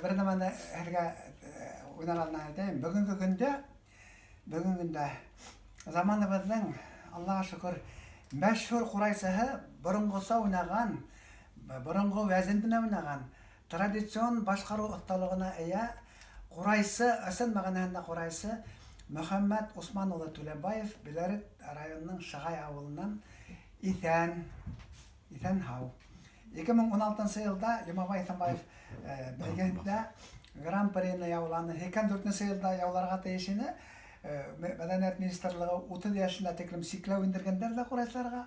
Бер нәмәне һеҙгә уйнар алдынан әйтәйем. Бөгөнгө көндә заманыбыҙҙың, Аллаға шөкөр, мәшһүр ҡурайсыһы, боронғоса уйнаған, боронғо вәзен менән уйнаған, традицион башҡарыу оҫталығына эйә ҡурайсы, ысын мәғәнәһендә ҡурайсы Мөхәммәт Усман улы Түләбаев Белорет районының Шығай ауылынан иҫән, иҫән һау. 2016 йылда Йомабай Иҫәнбаев бәйгеһендә гран-прины яуланы. 84 йылда яуларға тейеш ине. Мәҙәниәт министрлығы 30 йәшенә тиклем сикләү индергәндәр ҙә ҡурайсыларға.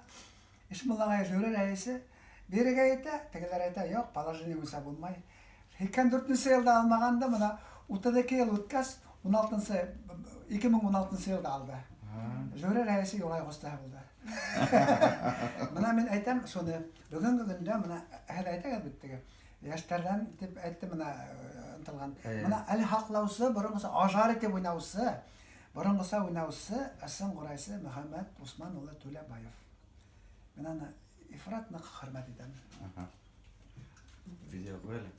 Ишмулла ағай жюри рәйесе бирергә итә, тегеләр әйтә: «Юҡ, положение буйынса булмай». 84 йылда алмағанды, бына 32 йыл үткәс, 16 2016 йылда алды. Жюри рәйесе Юлай Ҡустыһы булды. Бына мин әйтәм шуны, бөгөнгө көндә бына һеҙ әйтәгеҙ бит теге йәштәрҙән тип әйтте, бына ынтылған. Бына әле һаҡлаусы, боронғоса ажар итеп уйнаусы, боронғоса уйнаусы ысын ҡурайсы Мөхәммәт Усман улы Түләбаев. Мин аны ифрат ныҡ хөрмәт итәм. Видео ҡуй әле.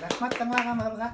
Рәхмәт тыңлағанығыҙға.